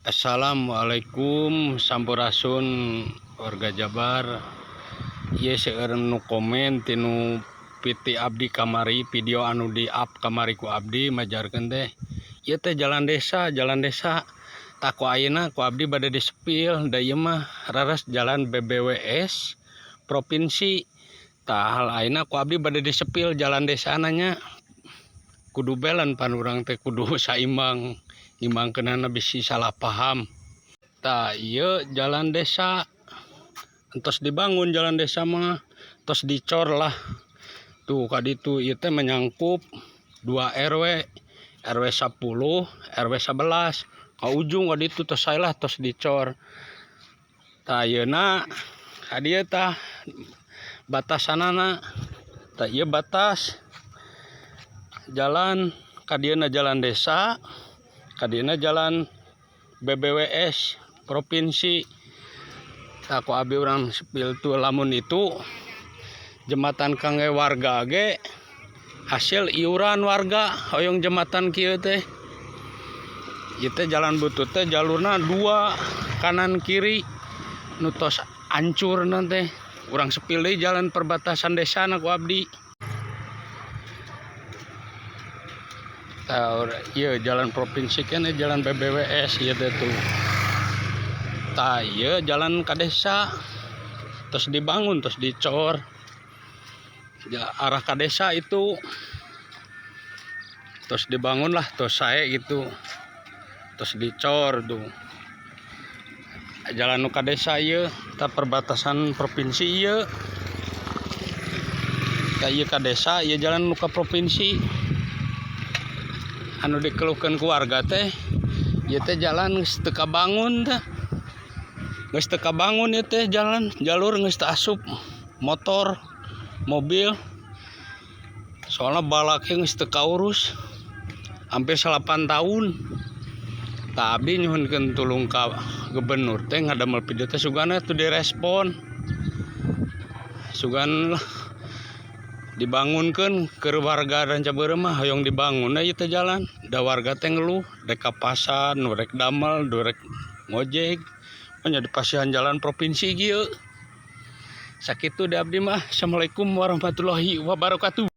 Assalamualaikum, sampurasun warga Jabar. Ieu seueur nu komen tinu PT abdi kamari, video anu di up kamari ku abdi majarkeun teh ieu teh jalan desa, jalan desa. Tah, ku ayeuna ku abdi bade disepil da ieu mah raras jalan BBWS provinsi. Tah, hal ayeuna ku abdi bade disepil jalan desana nya, kudu belen pan urang teh, kudu saimbang ngimbangkeunana, bisi salah paham. Tah, ieu jalan desa entos dibangun, jalan desa mah tos dicor lah tuh ka ditu. Ieu teh menyangkup 2 RW, RW 10, RW 11 ka ujung ka ditu, tos sae lah, tos dicor. Tah, ayeuna ka dieu, tah batasanana. Tah, ieu batas jalan, ka dieuna jalan desa, ka dieuna jalan BBWS provinsi. Tah, ku abdi urang sepil tuh, lamun itu jembatan kangge warga ge hasil iuran warga hoyong jembatan kieu teh. Ieu teh jalan butut teh, jalurna dua, kanan kiri, nu tos ancur teh. Urang sepil deui jalan perbatasan desana ku abdi. Tah, ieu jalan provinsi keneh, jalan BBWS ieu teh tuh. Tah, ieu jalan ka desa terus dibangun, terus dicor ya, arah ka desa itu terus dibangun lah, terus sae gitu, terus dicor tuh jalan nu ka desa ieu. Tah, perbatasan provinsi ieu. Tah, ieu ka desa, ieu jalan nu ka provinsi. Anu dikeluhkeun ku warga teh ieu teh jalan geus teu kabangun, teh geus teu kabangun ieu teh jalan, jalur geus teu asup motor, mobil, soalna balakna geus teu kaurus hampir 8 tahun. Tah, abdi nyuhunkeun tulung ka gubernur teh, ngadamel video teh sugana tuh direspon, sugan lah dibangunkeun keur warga Rancabeureum mah hoyong dibangun ieu teh jalan, da warga teh ngeluh rek ka pasar, nu rek damel, nu rek ngojek nya dipasihan jalan provinsi kieu. Sakitu di abdi mah. Assalamualaikum warahmatullahi wabarakatuh.